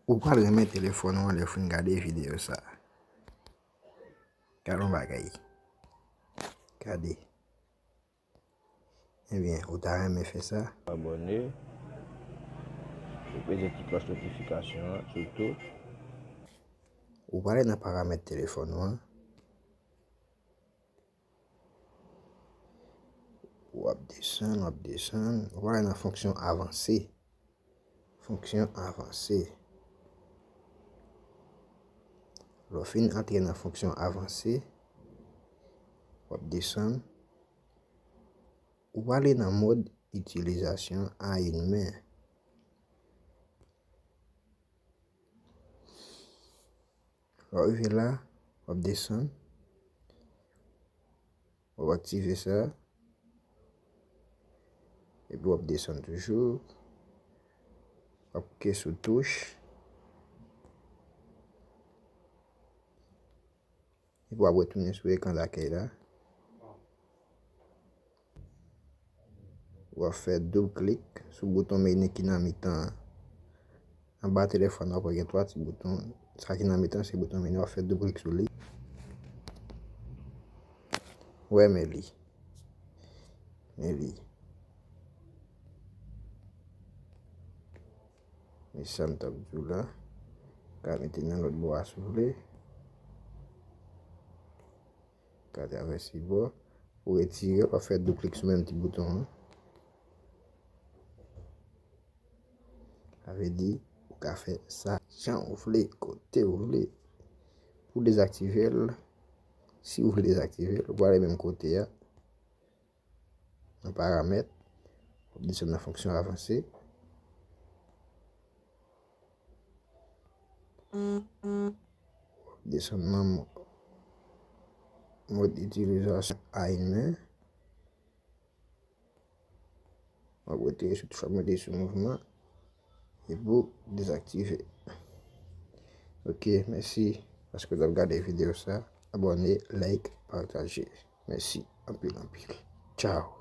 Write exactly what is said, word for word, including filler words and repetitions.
Ou pral renmen telefòn ou an lè w fin gade videyo sa. Gade yon bagay. Gade. Ebyen, ou ta renmen fè sa? Abòne. Ou peze ti klòch notifikasyon an, sitou. Ou prale nan paramèt telefòn ou an. W ap desann, w ap desann. Ou prale nan fonksyon avanse. Fonksyon avanse. Lè w fin antre nan fonksyon avanse, w ap desann. Ou prale nan mòd itilizasyon a yon men. Lè w rive la, w ap desann. W ap aktive sa. Epi w ap desann toujou. W ap klike sou touch. Epi w ap retounen sou ekran dakèy la. W ap fè doub klik sou bouton meni ki nan mitan an. Anba telefòn nan, w ap wè gen twa ti bouton. Sa ki nan mitan, se bouton meni. W ap fè doub klik sou li. Wè, men li. Men li. Men sa m t ap di w la. Ou ka mete nan lòt bò a si w vle. Ka travèse bò. Pou retire, w ap fè doub klik sou menm ti bouton an. Sa vle di, ou ka fè sa jan ou vle, kote ou vle. Pou dezaktive l, si ou vle dezaktive l, ou prale menm kote a. Nan paramèt, w ap desann nan fonksyon avanse. W ap desann nan mòd itilizasyon a yon men. W ap retire sou touch, w ap mete sou mouvman. Epi w dezaktive. Ok, mèsi paske w t ap gade videyo sa. Abòne, like, pataje. Mèsi anpil, anpil. Tchao.